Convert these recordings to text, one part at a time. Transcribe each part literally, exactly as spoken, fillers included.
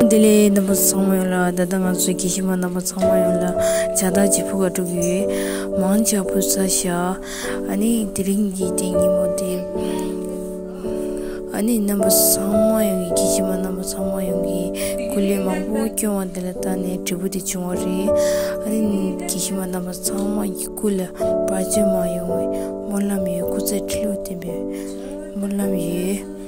བདེ་ལེགས། རྣམ་པ་ཚང་མ་ཡོངས་ལ། ད་ལྟ་ང་ཚོའི་དགེ་བཤེས་མ་རྣམ་པ་ཚང་མ་ཡོངས་ལ་ཇ་དང་བྱི་ཕུ་ག་འགྲོ་གི་ཡོད། མང་ཇ་ཕུ་ས་ཤ། ཨ་ནི་དེ་རིང་གི་དེ་ཉིན་མོ་དེ། ཨ་ནི་རྣམ་པ་ཚང་མ་ཡོངས་ཀྱི་དགེ་བཤེས་མ་རྣམ་པ་ཚང་མ་ཡོངས་ཀྱི་སྐུ་ལས་མང་པོ་སྐྱོང་བ་དེ་ལ་བརྟེན་ནས་འབྲས་བུ་དེ་བྱུང་བ་རེད། ཨ་ནི་དགེ་བཤེས་མ་རྣམ་པ་ཚང་མ་གི་སྐུ་ལ་བར་ཆད་མ་ཡོང་བའི་སྨོན་ལམ་ཡོད། སྐུ་ཚེ་ཁྲི་ལོ་བརྟན་པའི་སྨོན་ལམ་ཡོད།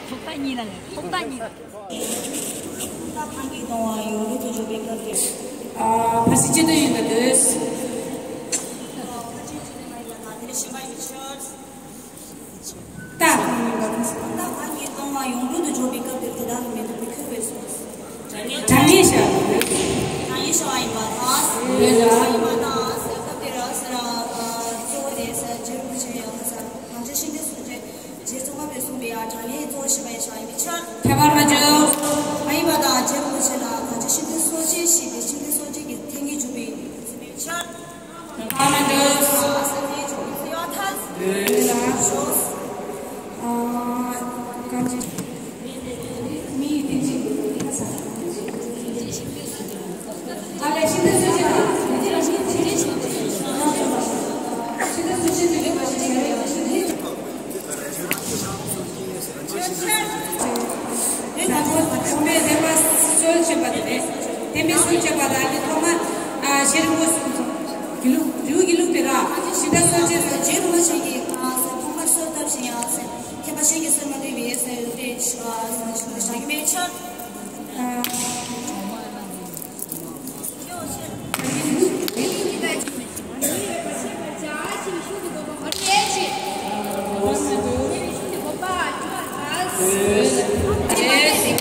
ཐོག་མཐའ་གཉིས་ལ་ཐོག་མཐའ་གཉིས་ལ། ད་ཕ་གི་གཏོང་བ་ཡོང་རུ་དུ་འཇོག་པའི་སྐབས་དེར། ཨ། ཕ་སི་སྤྱི་འཐུས་ཡིན་པ་འདོད། ད་ཕ་གི་གཏོང་བ་ཡོང་རུ་དུ་འཇོག་པའི་སྐབས་དེར་དེ་དག་གི་མེ་ཏོག་དེ་ཁོལ་བས་སོ། དྲང་ངེས་ཤ། དྲང་ངེས་ཤ་ཡིན་པ་དང་། ཡོད་ལ། ཡིན་པ་དང་སྐབས་དེར་ཟེར། གཙོ་བོ་དེ་ཟེར་རྗེ་རིན་པོ་ཆེ་ཡང་ཟེར་གངས་ཅན་ཤིང་རྟའི་སྲོལ་འབྱེད་རྗེ་ཙོང་ཁ་པས་གསུངས་པའི་ཡང་དྲང་ངེས་གཙོ་བོ་ཞེས་པ་ཡི་ཞག་ཡིན་པའི་ཕྱིར། ཁྱད་པར་མ་བྱུང་། མ་ཡིན་པ་དང་རྗེ་རིན་པོ་ཆེ་ལ་གངས་ཅན་ཤིང་རྟའི་སྲོལ་འབྱེད་ཞེས་པའི་ཤིང་རྟའི་སྲོལ་འབྱེད་ཀྱི་ཐལ་གྱིས་འཇུག་པའི་ཕྱིར། ཁྱད་པར་མ་བྱུང་། ཨ། གངས་ཅན། མི་ཡི་བསྟན་བཅོས་ཀྱི་ལོ་རྒྱུས་ཁ་སང་། ཨ་ལས་ཤིང་རྟའི་སྲོལ་འབྱེད་ལ་མི་དེ་ལ་ཤིང་རྟའི་སྲོལ་འབྱེད་ཀྱི་ལོ་རྒྱུས་ཁ་སང་། ཐོག་མའི་ཐེག་པ་སྲོལ་འབྱེད་པ་དེ་རེད། ཐེག་པའི་སྲོལ་འབྱེད་པ་དང་ཐོག་མ་ཨ་ཤེས་རིག་པ་གསུམ་ཚོགས། ཡིན་པ་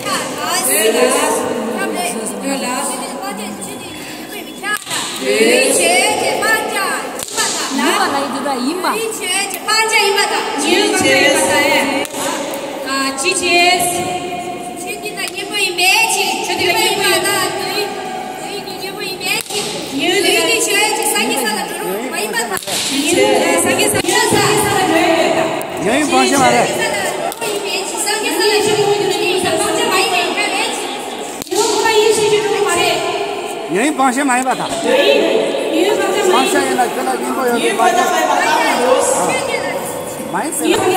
ལ་ཡི་དུ་ད་ཡིན་པ། ཡིན་པ་ལ་ཡི་དུ་ད་ཡིན་པ། ཡིན་པ་ལ་ཡི་དུ་ད་ཡིན་པ། ཨ། ཅི་བྱེད། ཁྱོད་འདི་ན་གཉེན་པོ་ཡིན་པས་ཅི། ཁྱོད་འདི་ན་གཉེན་པོ་ཡིན་པ་དང་། ལུས་ཀྱི་གཉེན་པོ་ཡིན་པས་ཅི། ལུས་ཀྱི་ཁྱོད་ཀྱི་སངས་རྒྱས་ས་ལ་འགྲོ་རུང་མ་ཡིན་པ་དང་། སངས་རྒྱས་ས་ལ་འགྲོ་ཡོད་དང་། ཉོན་མོངས་སྤང་བྱ་མ་རེད། སངས་རྒྱས་ས་ལ་འགྲོ་ཡིན་པས་ཅི། སངས་རྒྱས་ས་ལ་འགྲོ་ཡོད་དང་། སྤང་བྱ་མ་ཡིན་པས་ཁྱོད་ལས་ཅི། ཉོན་མོངས་པ་ཡིན་ཞེས་བརྗོད་འགྲོ་བ་མ་རེད། ཉོན་མོངས་སྤང་བྱ་མ་ཡིན་པ་དང་། སྤང་བྱ་ཡིན་ན་ཁྱོད་ལ་གཉེན་པོ་ཡོད་པའི་སྤང་བྱ། མ་ཡིན་ཟེར་བ།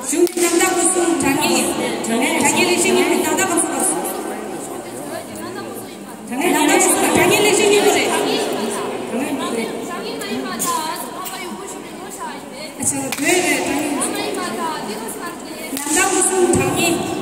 གཞུང་གི་རྣམ་དག་སྐབས་སུ་དྲང་ངེས་ཡིན། དྲང་ངེས་ལས་བྱེད་ཉིད་ཀྱི་རྣམ་དག་སྐབས་སུ་སྐབས་སུ། དྲང་ངེས་རྣམ་དག་སྐབས་སུ་དྲང་ངེས་ལས་བྱེད་ཉིད་ཀྱི་རེད། དྲང་ངེས་མ་རེད། ཨ་ཆ་ལ་བོད་རེད་དྲང་ངེས། རྣམ་དག་སྐབས་སུ་དྲང་ངེས། བོད།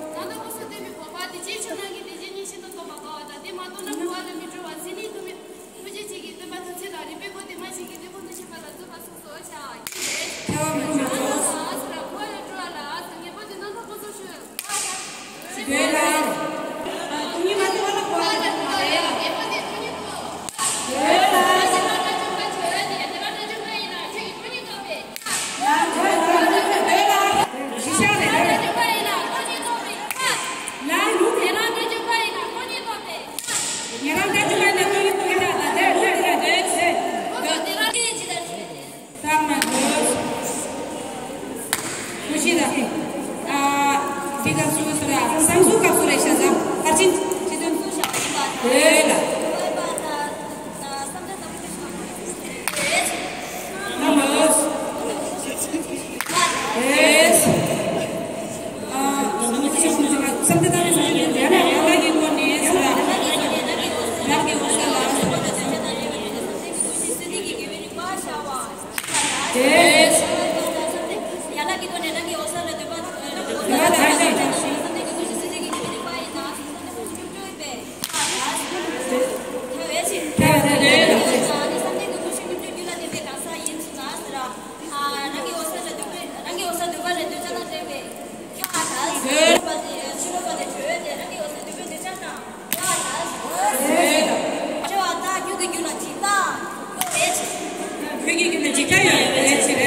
ད་ལྟ་ཁོ་ཚོ་བསྟན་པའི་བོད་པ་དེ་རྗེས་ཆོས་ནང་གི་བདེ་སྐྱིད་ཉིད་ཤིན་ཏུ་རྟོགས་པ་དགའ་བ་དང་། དེ་མ་རྟོགས་ན་འཁོར་བ་ལས་མི་གྲོལ་བ། སྲིད་ནི་དུ་མི་ཐུགས་རྗེ་ཆེ་གི་སྟོན་པ་ཐུགས་རྗེ་དང་རིག་པའི་སྒོ་དེ་མ་ཞིག་གི་ལུས་པོ་འདི་ཕྱིན་པ་ལ་བཙུད་པ་སོགས་སོ་ཆ་ཡིན་ཏེ། ཐལ་བ་མི་འཁྲུགས་པ་ལ་འཁོར་བ་ལས་གྲོལ་བ་ལ་ངེས་པར་དུ་རྣམ་པར་ཀུན་སློང་ཆོས། ཐ་མ་དགོས། ཁོ་ཤེས་ད། ཨ། འདི་སྐབས་སུ་ཟེར་ར། བསམ་གཟུགས་སྐབས་སུ་རེད་ཤག་ཟ། ཕར་ཕྱིན་ཅི་དོན་སུ་ཤ་བ་ཡིན་པ་དང་། འོས་ལ། ཐ་མ་དགོས། འོས། ཨ། བསམ་གཏན་ཐ་མ་ཟེར་རྒྱུ་དེ་ཡང་ན་ཡང་དག་གི་སྒོ་ནས་ཟེར་ར། རང་གི་འོད་གསལ་ལ། དེ། ཡན་ལག་གི་སྒོ་ནས་རང་གི་འོད་གསལ་ལ་འདོད་པ། འདོད་པ་དང་བསམ་གཏན་གྱི་སྒོ་ནས་བསམ་གཏན་གྱི་སྒོ་ནས་བསམ་གཏན་གྱི་སྒོ་ནས་བསམ་གཏན་གྱི་སྒོ་ནས་བསམ་གཏན་གྱི་སྒོ་ནས་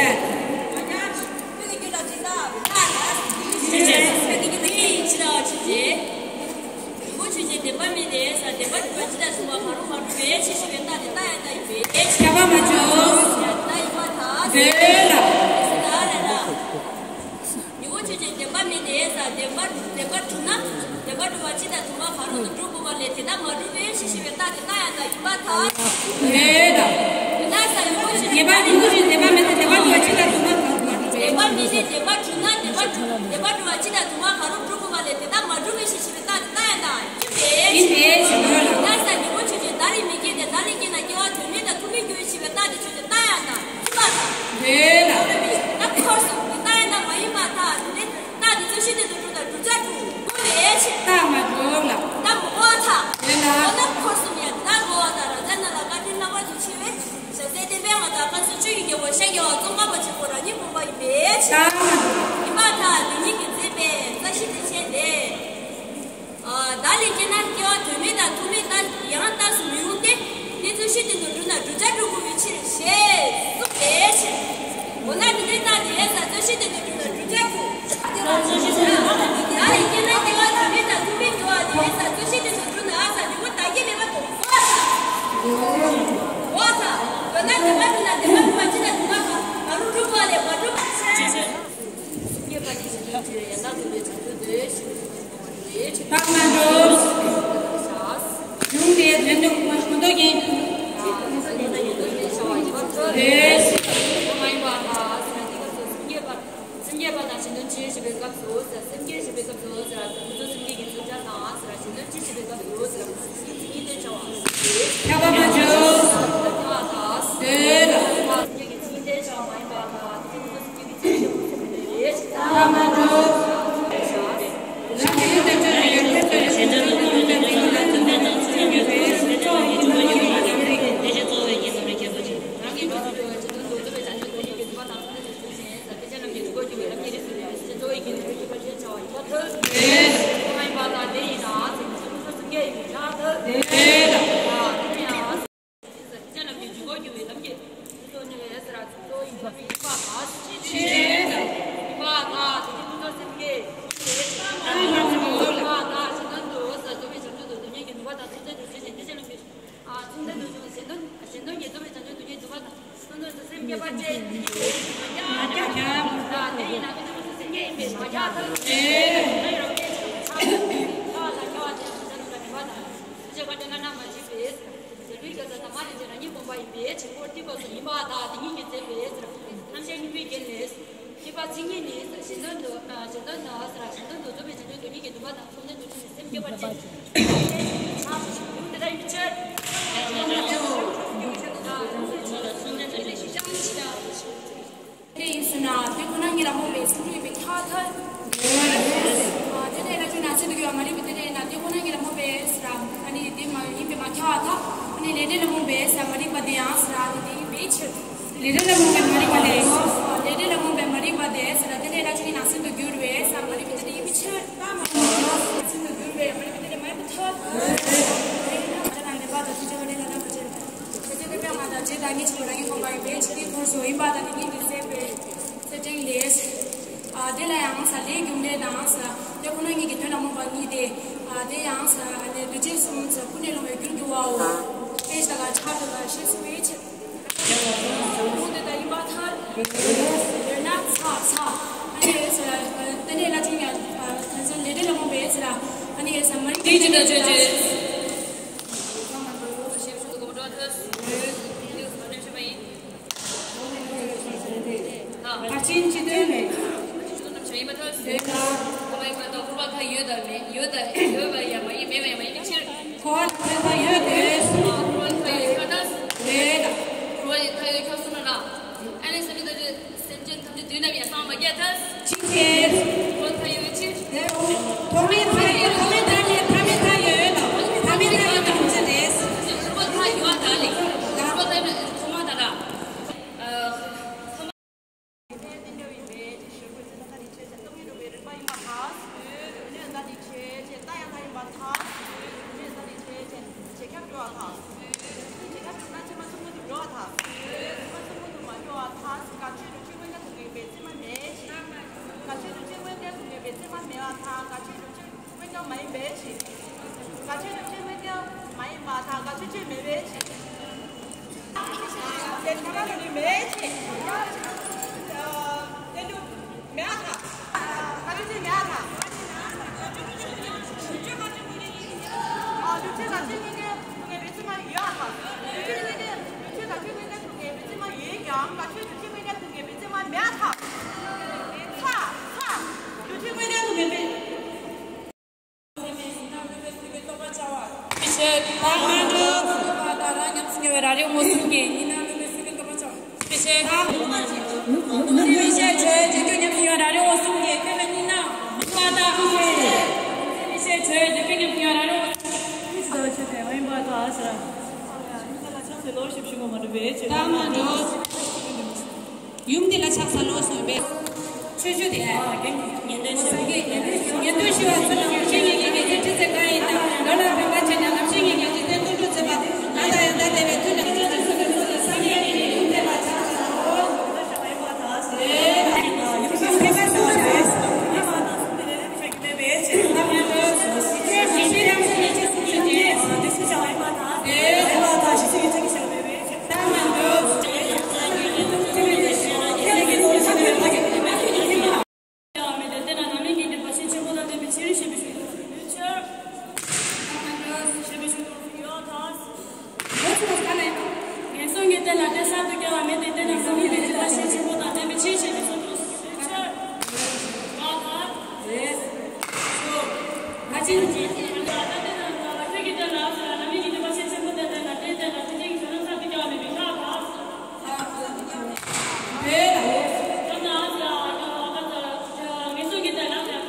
ལུས་པོ་ཆོས་ཅན་བདེན་པ་མེད་དེ་ས། བདེན་པ་གྲུབ་པ་ཇི་ལྟར་བྱུང་བ་གང་རུང་མ་གྲུབ་པའི་ཕྱིར་ཞེས་པའི་རྟགས་དེ་རྟགས་ཡང་དག་ཡིན་པས། ཁྱབ་པ་མ་བྱུང་། རྟགས་ཡིན་པར་ཐལ། འདོད་ལ། ལུས་པོ་ཆོས་ཅན་བདེན་པ་མེད་དེ་ས། བདེན་པ་བདེན་པ་གྲུབ་ན། བདེན་པ་གྲུབ་པ་ཇི་ལྟར་བྱུང་བ་གང་རུང་དུ་གྲུབ་དགོས་པ་ལས་དེ་ལྟར་མ་གྲུབ་པའི་ཕྱིར་ཞེས་པའི་རྟགས་དེ་རྟགས་ཡང་དག་ཡིན་པར་ཐལ། འདོད་ལ། ཡིན་ན་ས་ལུས་པོ་ཆོས་ཅན། བདེན་པ་ལུས་པོ་ཆོས་ཅན་བདེན་པ་མེད་དེ་བདེན་པ་གྲུབ་པ་ཇི་ལྟར་བྱུང་བ་གང་རུང་མ་གྲུབ་པའི། བདེན་པ་མེད་དེ་བདེན་པ་གྲུབ་ན་བདེན་པ་གྲུབ། བདེན་པ་གྲུབ་པ་ཇི་ལྟར་བྱུང་བ་གང་རུང་གྲུབ་དགོས་པ་ལས་དེ་ལྟར་མ་གྲུབ་པའི་ཕྱིར་ཞེས་པའི་རྟགས་དེ་རྟགས་ཡང་དག་ཡིན་པས། ཡིན་པས་ཞེས་པ་ལ། ཡིན་ན་ས་ལུས་པོ་ཆོས་ཅན་བདག་ལས་མི་སྐྱེ་སྟེ། བདག་ལས་སྐྱེས་ན་སྐྱེ་བ་དོན་མེད་དང་ཐུག་མེད་འགྱུར་ཞེས་པའི་རྟགས་དེ་ཆོས་ཅན་རྟགས་ཡང་དག་ཡིན་པར་ཐལ། འདོད་ལ། ད་འཁོར་གསུམ་གྱི་རྟགས་ཡང་དག་མ་ཡིན་པར་ཐལ། དེ་ནི་རྟགས་དེ་ཚོ་ཤེས་བདེ་དུ་གྲུབ་དང་བསྒྲུབ་བྱར་གྲུབ་དགོས་པའི་ཕྱིར། རྟགས་མ་གྲུབ་ལ། ད་མི་གོ་བར་ཐལ། འདོད་ལ། འོ་ན་འཁོར་གསུམ་ཡང་དེ་ལྟར་གོ་བར་ཐལ། རང་ཅག་རྣམས་ལ་བཀའ་དྲིན་རྣམ་པ་ཚོ་ཆེ་བས། ཞབས་སེན་བསྟན་པའི་ངག་དང་བཀའ་སྲོལ་ཆོས་ཀྱི་རྒྱལ་པོ། ཤེས་ཀྱང་ཙོང་ཁ་པ་ཆེན་པོ་རང་ཉིད་ཕོངས་པ་ཡིན་པའི་ཕྱིར། ཡིན་པར་ཐལ། དེ་ཉིད་ཀྱིས་མཛད་པའི་རྩ་ཤེ་བདེ་ཆེན་ལས། བདག་ལས་སྐྱེས་ན་སྐྱེ་བ་དོན་མེད་དང་ཐོགས་མེད་ལྟར་ཡང་རྟགས་སུ་མི་རུང་སྟེ། དེ་རྩོད་གཞི་དོན་དུ་གྲུབ་ན་བསྒྲུབ་བྱར་གྲུབ་དགོས་པའི་ཕྱིར་ཞེས་གསུངས་པའི་ཕྱིར། འོ་ན་དེ་འདྲའི་རྟགས་དེ་ཡིན་ས་རྩོད་གཞི་དོན་དུ་གྲུབ་ན་བསྒྲུབ་བྱར་གྲུབ། བདག་ལས་སྐྱེས་ན་སྐྱེ་བ་དོན་མེད་དང་ཐོགས་མེད་སྐྱེ་བ་དེ་ཡིན་ས་རྩོད་གཞི་དོན་དུ་གྲུབ་ན་ཨ་ས་ལུས་པོ་བདག་སྐྱེ་མེད་པ་དང་འོ་ས། འོ་ས། འོ་ན་བདེན་པར་གྲུབ་ན་བདེན་པར་གྲུབ་པ་ཅི་ལ་དེ་མ་ག་ང་རུ་གྲུབ་པ་ལས་མ་གྲུབ་པ་ཕྱིར། སེམས་བསྐྱེད་པ་ནི་གཞན་དོན་ཆེ་ཡང་དག་རྫོགས་པའི་བྱང་ཆུབ་ཏུ་ཞེས་པའི་གསུངས་པ་རེད། ཕར་མ་འགྲོ། གཞུང་དེ་དོན་དུ་མ་ཤོང་དོ་ཡིན། དེ་མ་ཡིན་པ་ལ་སེམས་བསྐྱེད་པ་དང་གཞན་དོན་ཆེ་ཞེས་པའི་སྐབས་སུ་ཟེར། སེམས་བསྐྱེད་ཞེས་པའི་སྐབས་སུ་ཟེར། ཁོ་ཚོ་སེམས་བསྐྱེད་ཀྱི་མཚོན་བྱ་དང་ཟེར། གཞན་དོན་ཆེ་ཞེས་པའི་སྐབས་སུ་ཟེར། ཁོ་ཚོ་སེམས་བསྐྱེད་ཀྱི་མཚོན་བྱ་བ། ཁྱབ་པ་མ་བྱུང་། ཁྱབ་པ་དང་། འདོད། སེམས་བསྐྱེད་ཀྱི་མཚོན་བྱ་མ་ཡིན་པ་དང་། དེ་ཚོ་སེམས་བསྐྱེད་ཀྱི་མཚོན་བྱ་མ་ཡིན་པ་དང་། ཚུལ་འདི་དུ་བྱུང་གཞན་དོན་གཞན་དོན་གྱི་རྫོགས་པའི་བྱང་ཆུབ་ཏུ་འདོད་ཉིད་ཀྱི་ནུས་པ་དང་། ཚུལ་འདི་སེམས་བསྐྱེད་པ་ཅན་གྱི་མ་ཁྱབ་ཀྱང་། དེ་ཡིན་ན་ཀུན་རྫོབ་སེམས་བསྐྱེད་ཡིན་པས་མ་ཁྱབ་ཐལ། ཁྱབ་ལ་ཁྱབ་པ་ཅན་གྱི་བྱང་ཆུབ་ཏུ་འདོད་པ་དང་། ཚུལ་འཆད་པ་ཅན་ལ་ན་མ་མཆིས་པས། འཇལ་བའི་དགེ་རྩ་དང་མ་ལས་ཀྱང་རང་ཉིད་ཕོངས་པ་ཡིན་པའི་ཕྱིར། འཁོར་ཐེག་པ་སོགས་ཡིན་པ་དང་དེ་ཉིད་ཀྱིས་མཛད་པའི་ཕྱིར། རྣམ་གཞག་སྙིང་པོའི་རྒྱན་ལས། ཁྱད་པར་ཚིག་གཉིས་ནི། གཞན་དོན་དུ། གཞན་དོན་དུ་ཟེར། གཞན་དོན་དུ་རྫོགས་པའི་བྱང་ཆུབ་འདོད་ཉིད་ཀྱི་ནུས་པ་དང་། ཚུལ་འདི་དུ་བྱུང་གཞན་སེམས་བསྐྱེད་པ་ཅན། ཡུམ་དེ་ལྟ་ཡིན་པའི་ཕྱིར། དེ་ཡིན་ཟེར་ན་དེ་ཁོ་ན་ཉིད་ལ་རྨོངས་པའི་སེམས་བྱུང་ཡིན་པས་ཁྱབ་པར་ཐལ། དེ་ལས་སླ་བཅུ་ན་ཚེ་འདི་དགེ་བ་མ་རིག་པ་དེ་ལས་ན་དེ་ཁོ་ན་ཉིད་ལ་རྨོངས་པའི་ཟེར། ཨ་ནི་དེ་མ་ཡིན་པས་མ་ཁྱབ་པར་ཐལ། ཨ་ནི་ལས་འབྲས་ལ་རྨོངས་པའི་ཟེར་མ་རིག་པ་དེ་ཡང་ཟེར་ཨ་ནི་དེ་ཡིན་པའི་ཕྱིར། ལས་འབྲས་ལ་རྨོངས་པའི་མ་རིག་པ་ལས། ལས་འབྲས་ལ་རྨོངས་པའི་མ་རིག་པ་དེ་ཟེར་ན་དེ་ལས་སླ་བཅུ་ནི་ནང་གསེས་དུ་འགྱུར་བས་ཟེར་མ་རིག་པ་དེ་ཡིན་པའི་ཕྱིར། ནང་གསེས་དུ་འགྱུར་བས་མ་རིག་པ་དེ་མ་ཡིན་པར་ཐལ། ལས་ན་འདི་པ་དང་ཐུགས་རྗེ་བ་ལས་ན་ན་མ་བྱེད། དེ་ཚེ་ཀུན་ཀྱང་ང་དང་རྗེ་བདག་ཉིད་ཆེན་པོ་རང་ཉིད་ཕོངས་པ་ཡིན་པའི་ཕྱིར། དེའི་འཁོར་སོགས་ཡིན་པ་དང་དེ་ཉིད་ཀྱིས་མཛད་པའི་ཚེ་ཕྲེང་ལས། དེ་ལ་ཡང་ས་ལས་རྒྱུ་འབྲས་དང་ས་དེ་ཁོ་ན་ཉིད་ཀྱི་དོན་ལ་རྨོངས་པ་ཉིད་དེ། དེ་ཡང་ས་ལས་འདུས་བྱས་གསུམ་ས་ཀུན་ནས་སློང་བའི་རྒྱུར་འགྱུར་བའོ། དཔེ་ཞིག་ལ་ཆགས་འགྲོ་ལ་ཤེས་སུ་ཡིད་ཆེས། ལུང་དེ་ལྟར་ཡིན་པར་ཐལ། ཡོད་ན་ཚ་ཚ། ཨ་ནི་ཡོད་ཟེར་ལ། དེ་ནས་ལ་ཅིག་ཡང་། དོན་ཚན་ལས་འབྲས་ལ་རྨོངས་པའི་ཟེར་ལ། ཨ་ནི་ཡོད་ཟེར་མ་རིག་དེ་ཇི་ལྟར་བརྗོད་ཅེས། བར་ཆད་སྤྱི་དོན་ལས། བར་ཆད་སྤྱི་དོན་རྣམས་ཡིན་པར་ཐལ། ཡོད་ལ། ཁོ་བ་ཡིན་པར་ཐལ། འཁོར་བ་ལ་ཡོད་དང་མེད། ཡོད་དང་ཡོད་པ་ཡང་མ་ཡིན། མེད་པ་ཡང་མ་ཡིན་པའི་ཕྱིར། འཁོར་བ་ལ་ཡོད་དེ། འཁོར་བ་ལ་ཡོད་ཁྱབ་ན། ཡོད་དང་། འཁོར་བ་ལ་ཡོད་ཁྱབ་སོང་ན་ར། ཨ་ནི་སེམས་ཅན་ཐམས་ཅད་སེམས་ཅན་ཐམས་ཅད་དུས་ནམ་ཡང་སངས་མ་རྒྱས་ཐལ། ཅི་ཕྱིར། འཁོར་བ་ལ་ཡོད་ཕྱིར། དེའོ། ཐོག་མའི་མཐའ་ཡོད། ཐོག་མའི་མཐའ་ཡོད། ཐ་མའི་མཐའ་ཡོད་དང་། ཐ་མའི་མཐའ་ཡོད་དང་ཅི་རེད། འཁོར་བ་ལ་ཡོད་དང་ལས། འཁོར་བ་ལ་ཡོད་ཐོག་མ་དང་ར། ཨ། ལྷའི་རྟེན་འབྲེལ་ཡིན་པའི་ཕྱིར། ཤོད་དགོས་ཚེ་ན་ཁ་རིག་ཆོས་ཅན། སྟོང་ཉིད་རྟོགས་པའི་རིགས་པ་ཡིན་པར་ཐལ། ཡུལ་ཡང་ད་ནི་ཆོས་ཅན། རྟགས་ཡང་ད་ཡིན་པར་ཐལ། ཡུལ་ཡང་ད་ནི་ཆོས་ཅན། རྗེས་ཁྱབ་འགྲོ་བར་ཐལ། རྗེས་ཁྱབ་འགྲོ་ན་ཕྱི་མ་ཚུགས་མུ་དུ་འགྲོ་བར་ཐལ། ཕྱི་མ་ཚུགས་མུ་དུ་མ་འགྲོ་བར་ཐལ། ག་ཆོས་རྫོགས་ཆེན་དངོས་གནས་སུ་ངེས་པའི་ཚད་མ་མེད་ཅིང་། ག་ཆོས་རྫོགས་ཆེན་དངོས་གནས་སུ་ངེས་པའི་ཚད་མ་མེད་པར་ཐལ། ག་ཆོས་རྫོགས་ཆེན་དངོས་གནས་མ་ཡིན་པའི་ཕྱིར། ག་ཆོས་རྫོགས་ཆེན་དངོས་གནས་མ་ཡིན་པར་ཐལ། ག་ཆོས་ཅན་མེད་པའི་ཕྱིར། དེ་ཐ་མ་ལ་ནི་མེད་ཅེས། དེ་ལུགས་མེད་པར་ཐལ། ག་ཆོས་ཅན་མེད་པར་ཐལ། ཨ། རྫོགས་ཆེན་ག་ཆོས་དངོས་གནས་སུ་ངེས་པའི་ཚད་མ་ཡོད་པར་ཐལ། རྫོགས་ཆེན་དངོས་གནས། རྫོགས་ཆེན་ག་ཆོས་དངོས་གནས་སུ་ངེས་པའི་ཚད་མ་ཡོད་ཀྱང་ག་ཆོས་རྫོགས་ཆེན་དངོས་གནས་སུ་ངེས་པའི་ཚད་མ་མེད་པར་ཐལ། ཚ། ཚ། རྫོགས་ཆེན་དངོས་གནས་སུ་ངེས་པའི། ཞེས་དང་མ་འགྲུབ། ད་རང་ཉམས་སུ་མྱོང་བའི་རང་རིག་ངོ་གསུམ་གྱིས་ཉིད་ནང་ལུས་པའི་སེམས་ཀྱི་རྟོག་པ་བྱ་བ། ཞེས་དང་། མི་ཤེས་ཆོས་ཅན། རྒྱུ་ཉམས་སུ་མྱོང་བའི་རང་རིག་ངོ་གསུམ་གྱིས་ཁྱོད་པའི་ཉིད་ནང་མི་ཤེས་ཆོས་ཅན། རྒྱུ་ཉམས་སུ་མྱོང་བའི་རང་རིག་ངོ་གསུམ་གྱིས་ཁྱོད་པའི་ཉིད་ནང་མི་ཤེས་ཆོས་ཅན། རྒྱུ་ཉམས་སུ་མྱོང་བའི་རང་རིག་ངོ་གསུམ་གྱིས་ཁྱོད་པའི་ཉིད་ནང་མི་ཤེས་ཆོས་ཅན། དང་མ་འགྲུབ། ཡུམ་འདི་ལ་ཕྱག་འཚལ་ལོ་གསུངས་པས། ཆོས་ཞུ་དེ། ཉན་ཐོས་ཞི་བ་ཚུལ་ལ་ངོ་ཤེས་ངེས་ཀྱི་ངེས་ཚེ་ཁྲི་ཚེ་གང་ཡིན་དང་། རང་ལ་ཕན་པར་བྱས་ནས་ངོ་ཤེས་ངེས་ཀྱི་ཚེ་བརྟན་དུ་འཚལ་བ། ང་དང་ཡང་དག་ལྟ་བའི་མཐུ་ནི་ཚུལ་ཁྲིམས་སྲུང་བའི་ཚུལ་ལ་སངས་རྒྱས་ཀྱི་ཡུམ་འདི་ལ་ཕྱག་འཚལ་ལོ། ཡུམ་ཕན་པ་སོགས་ལ། ངན་སོང་གི་རྟེན་ལ་རྟེན་གསར་དུ་སྐྱེ་བ་མེད་དེ། དེ་རྣམས་ཟག་མེད་པའི་སྒྲིབ་པ་ཤས་ཆེན་པོ་དང་ལྡན་པའི་ཕྱིར་ཞེས་པའི་ཚུལ་དུ་གསུངས་པའི་ཕྱིར། ང་དང་། རེད། ང་ཅི་ནི། ད་དེ་རྣམས་ལ་ཁྱོད་ཀྱི་རྟེན་ལ་ཟག་རྣམ་སྨིན་གྱི་སྒྲིབ་པ་ཤས་ཆེན་པོ་དང་ལྡན་ལ་རྟེན་རྟེན་ལ་དེ་ཅན་གྱི་དོན་རྣམས་གསར་དུ་སྐྱེ་བ་མེད་པའི་ཕྱིར། ང་དང་། རེད། ང་དང་། ངན་སོང་གི་རྟེན་ལ་ཟག་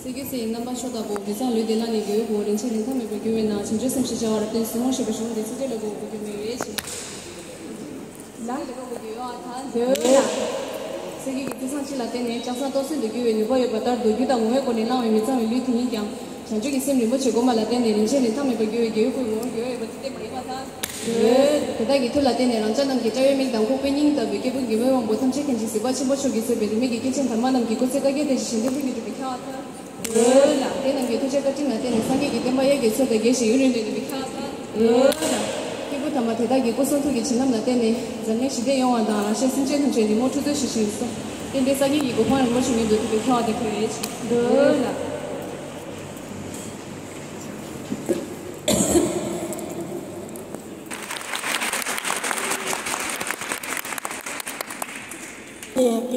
སེ་གོལ་སེ་ཡི་རྣམ་པར་ཤོག་ལྟ་བུ་དུས་བཟང་ལུས་བདེ་ལ་ནི་དགེ་བའི་སྒོ་རིན་ཆེན་རིན་ཐང་མེད་པར་རྒྱུ་བས་ན། བྱང་ཆུབ་སེམས་ཞེས་བྱ་བ་རབ་བརྟན་གཟིགས་མོ་ཞེས་པའི་གཞུང་འདི་ཚིགས་བཅད་ལ་གོ་དགོས་རྒྱུ་མེད་པའི་ཕྱིར། ལ་ལ་གོ་དགོས་ཡོད་ཨ་ཐང་འདོད་ལ། སེ་གོལ་གྱི་དུས་བཟང་སྤྱི་ལ་བརྟེན་ནས་ལྕགས་ཟངས་ཏོག་སོན་དུ་འགྱུར་བའི་ནུས་པ་ཡོད་པ་ལྟར་དུ་རྒྱུ་དང་ངོ་བོའི་སྒོ་ནས་བླང་བའི་མི་གཙང་བའི་ལུས་དེ་ཉིད་ཀྱང་། བྱང་ཆུབ་ཀྱི་སེམས་རིན་པོ་ཆེ་བསྒོམ་པ་ལ་བརྟེན་ནས་རིན་ཆེན་རིན་ཐང་མེད་པར་འགྱུར་བའི་དགེ་བའི་སྒོའི་ངོ་བོར་འགྱུར་བ་ཡོད་པ་དེ་བསྟན་པ་ཡིན་པར་ཐལ། དེ་དག་གི་མཐུ་ལ་བརྟེན་ནས་རང་ཅག་རྣམས་ཀྱི་དཔྲལ་བའི་མིག་དང་ཁོག་པའི་སྙིང་ལྟ་བུའི་སྐྱེས་བུ་དགེ་བའི་དབང་པོ་ཐམས་ཅད་མཁྱེན་ཅིང་གཟིགས་པ་ཆེན་པོ་མཆོག་གིས་གཙོས་པའི་རིས་མེད་ཀྱི་སྐྱེས་ཆེན་དར་མ་རྣམས་ཀྱིས་སྐུ་ཚེ་བསྐལ་བརྒྱའི་བརྟན་ཅིང་ཞིང་བརྟན་པར་འགྱུར་བའི་ཕྱིར་ཐལ། དེ་རྣམས་ཀྱི་ཐུགས་རྗེ་བཀའ་དྲིན་ལ་བརྟེན་ནས་སངས་རྒྱས་ཀྱི་བསྟན་པ་གཡས་ཀྱི་ཚལ་དང་རྒྱས་ཤིང་ཡུན་རིང་དུ་གནས་པའི་ཕྱིར་ཐལ། འདོད་ལ། སྐྱེས་བུ་དམ་པ་དེ་དག་གི་སྐུ་གསུང་ཐུགས་ཀྱི་བྱིན་རླབས་ལ་བརྟེན་ནས་འཛམ་གླིང་ཞི་བདེ་ཡོང་བ་དང་། རང་གཞན་སེམས་ཅན་ཐམས་ཅད་ཉིན་མོ་འཁྲུལ་རྩོད་ཞི་ཞིང་གསོ། རྟེན་འབྲེལ་སངས་རྒྱས་ཀྱི་གོ་འཕང་རིན་པོ་ཆེ་མྱུར་དུ་ཐོབ་པའི་ཁྱབ་པ་དང་འཕེལ་བའི་ཕྱིར། འདོད་ལ།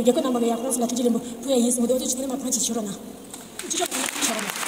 རྒྱལ་ཁབ་རྣམ་པ་གི་ཡར་ཁོ་རང་ཚོ་ལ་ཐུགས་རྗེ་ཆེན་པོ་ཕུལ་ཡ་ཡིན་གསུངས་འདུག་དེ་ཕྱི་ནས་མ་ཕངས་ཅིག་ཞུ་རོགས་གནང་། ཅི་ཞོག་ཅི་ཞོག་ནས་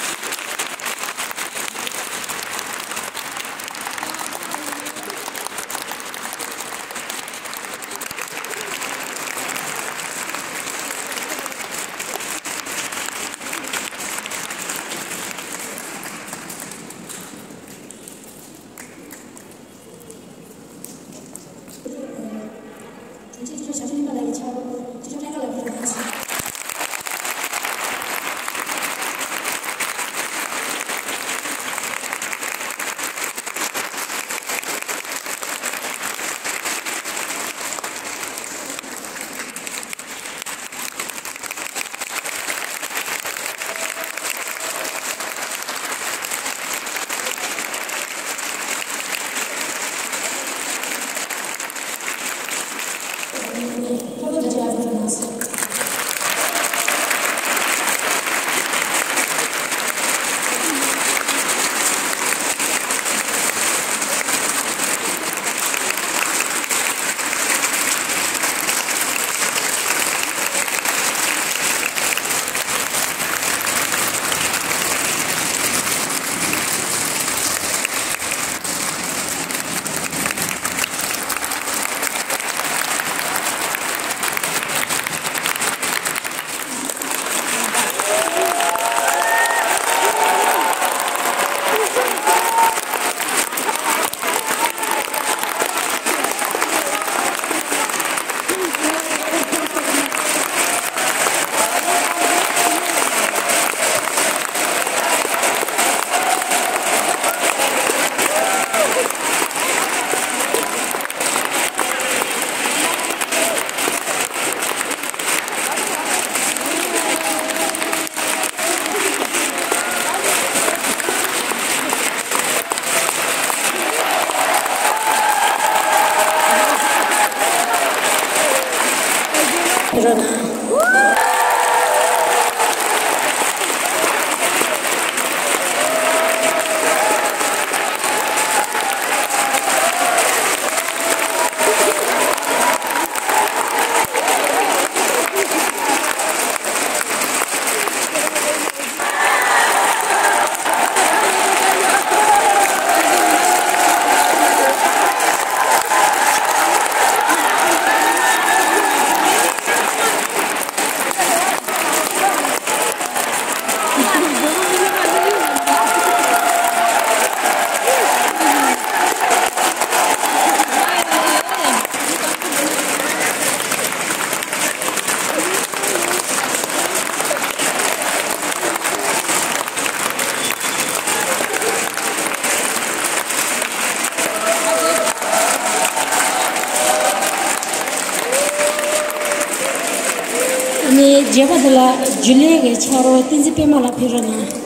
རྒྱས་པ་འདི་ལ་རྒྱུན་ལས་ཀྱི་ཕྱག་རོགས་བསྟན་འཛིན་པད་མ་ལགས་ཕེབས་རོགས་གནང་།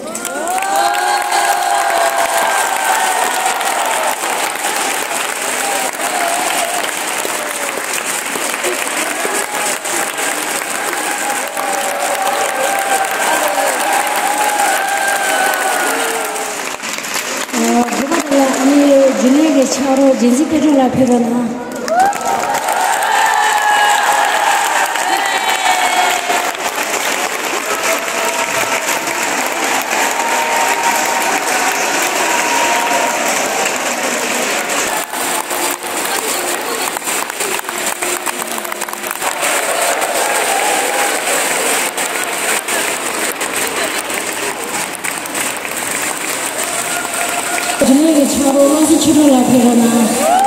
ཨ། དགོན་པ་དེ་ལ་ཨ་ནི་རྒྱུན་ལས་ཀྱི་ཕྱག་རོགས་རྒྱལ་འཛིན་དཔལ་སྒྲོན་ལགས་ཕེབས་རོགས་གནང་། རྒྱུན་ལས་ཀྱི་ཕྱག་རོགས་བློ་བཟང་ཆོས་སྒྲོན་ལགས་ཕེབས་རོགས་གནང་།